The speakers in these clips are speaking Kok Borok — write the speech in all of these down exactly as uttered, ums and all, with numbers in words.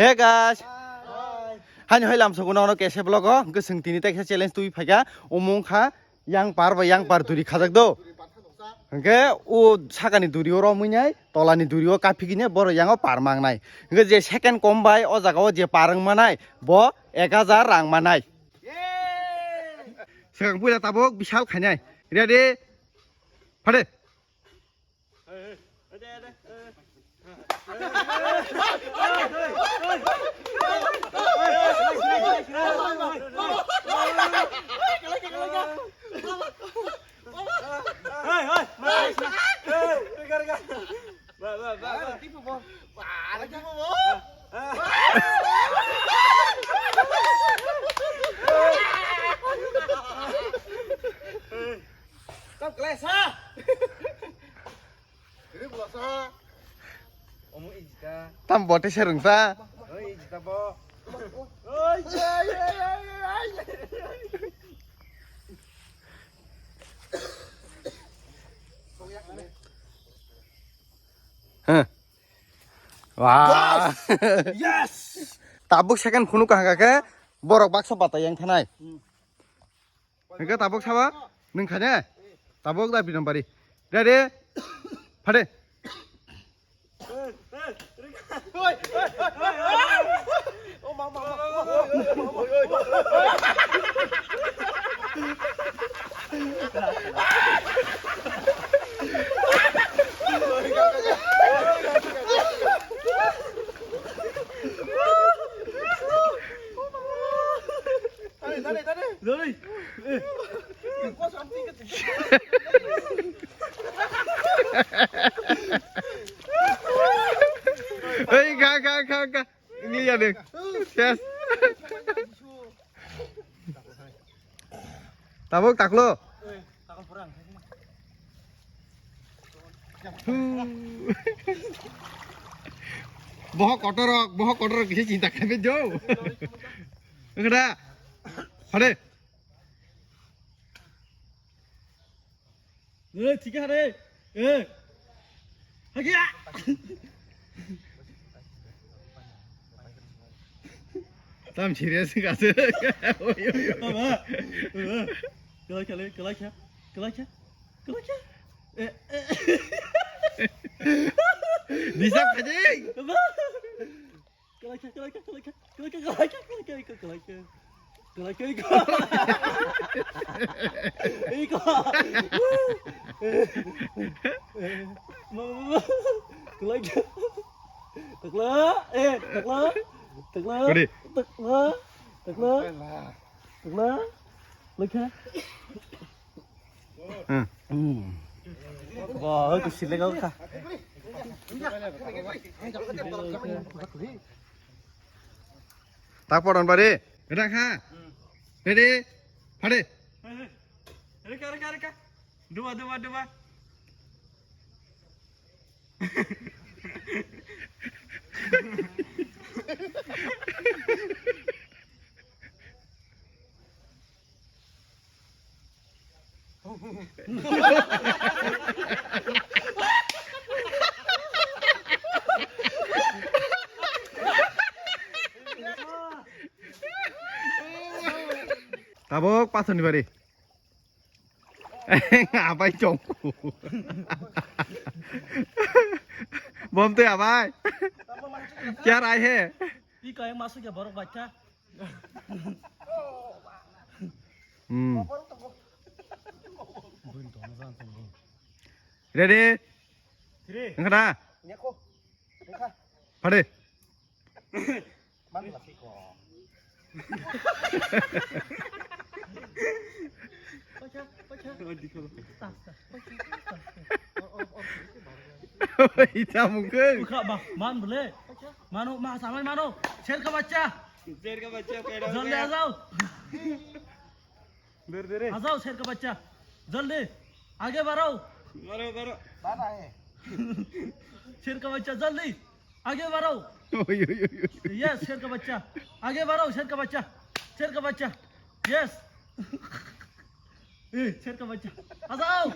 Hey guys. Haino hai lamsogo nono kese vlog o, hwnkhe chwng tini teksa challenge twi phaikha, omo wngkha yang par bai yang par duri khajak do. Hwnkhe o sakani duri o romwi nai, tolani duri o kaphigwi nai, borok yang o par mangnai. Hwnkhe je second kom bai o jaga o je par wng manai, bo ek hajar rang manai. Swkang puila tabuk bisal khainai. Ready? Phade. Tam bote serung sa. Huh. Wah. Yes. Tabuk second phunuk kahaka ke borok baksa bata yang thanai. Hingke tabuk sabo nung khane. Tabuk da binam bari. Ready? Phade. Ei, ga, ga, ga, ga. Ini ya deh. Yes. Tabuk taklo. Bohok kotorok, bohok kotorok kisi cinta kaibe jo. Engkada. Hade. Eh, thik hai re. Eh. Hagia. Tam serious ka se. Oi, oi, oi. Baba. Baba. Kalai kha le, kalai kha. Kalai kha. Kalai kha. Eh, eh. Bisa kha je. Baba. Kalai kha, kalai kha, kalai kha, kalai kha, kalai kha, kalai kha, kalai kha. Kalai kha, kalai kha. Iko. Ma, ma, ma. Kalai kha. Takla, eh, takla. Takla. Kodi. Takla. Takla. Takla. Kalai kha. Hmm. Hmm. Wah, aku silik aku kha. Tak poron bari. Ready kha? Ready? Phade. Reka, reka, reka. Dua, dua, dua. Tabuk pasani bari. Abai chong. Bom tei abai. Kya rai he? Iko yang masuk ya borok bacha. Hmm. Ready? Three. Engkada? Nyako. Engka. Phade. Mang la ko. Pacha, pacha. Oh, di ko. Tas, tas, pacha, tas, tas. Oh, oh, oh. Ita mungkin. Buka, bah, man bele. Mano, ma, samai mano. Sher ka bachcha. Sher ka bachcha, peda. Jaldi aa jao. Dere, dere. आ जाओ शेर का बच्चा, जल्दी आगे बढ़ो। Baro, baro. शेर का बच्चा, जल्दी आगे बढ़ो। Oi, oi, oi, oi. Yes, शेर का बच्चा, आगे बढ़ो, शेर का बच्चा, शेर का बच्चा, यस। ए, शेर का बच्चा, आ जाओ।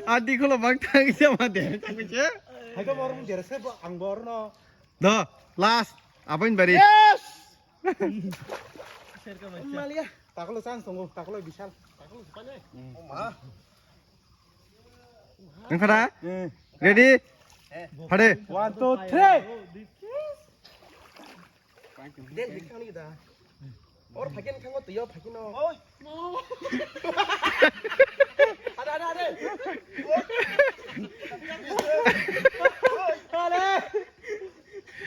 Adi kolo bang thang ya ma de. Hai to bor mung jere se bo ang bor no. Do, last. Apain bari. Yes! Malia. Takolo chance tongo, takolo bisal. Takolo sipane. Hmm. Oh ma. Nang khara? Eh. Ready? Eh. Phade. One, two, three. Den, den, kang ni da. Or phakin kang o tuyo phakin o. Oi. Ada, ada, ada.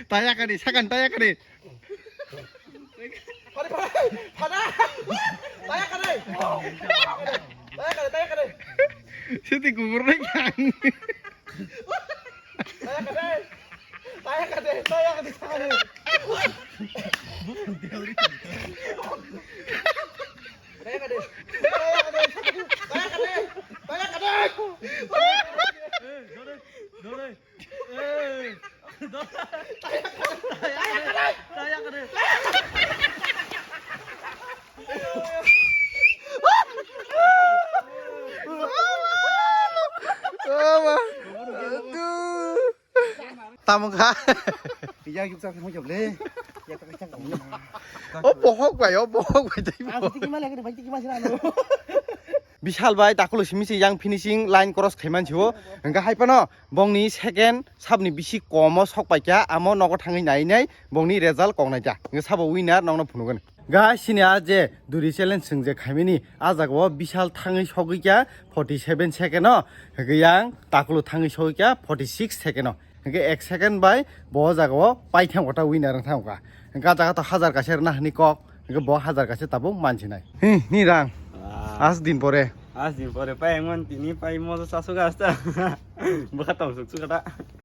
Taya kani, sakan taya kani. Pare, pare, pare. Taya kani. Taya kani, taya kani. Siti kubur na kang. Taya kani. Taya kani, taya kani, taya kani. Taya kani. Taya kani. Taya kani. Taya kani. Eh, dore, dore. Eh, dore. Taya kani. Taya kani. Ama. Aduh. Tamo kha. Ya yuk sak mo job le. Ya tak chang. O bohok bai, o bohok bai tei. Ang tiki ma lagi bai tiki ma sila no. Bishal bai takulo simi se yang finishing line cross khaiman siwo. Engka hai pano bongni second sabni bisi komo sok paikha, amo nogo thangwi nai nai bongni result kok naikha. Engka sabo winner nongno phunukgani. Guys, sini a je duri challenge swng je khaimani, a jaga o Bishal thangwi sogwi kha forty seven second o, hwnkhe yang Takulo thangwi sogwi kha forty six second o. Hwnkhe ek second bai bo jaga o paithang kota winner wng thang kha. Hwnkhe a jaga to hazar kaisa rwna hwnwi kok, hwnkhe bo hazar kaisa tabuk mansinai. Hi, ni rang. Ah. As din pore. As din pore pai ang man tini pai mojo chasu ga asta. Bwkha tong suk suk ta.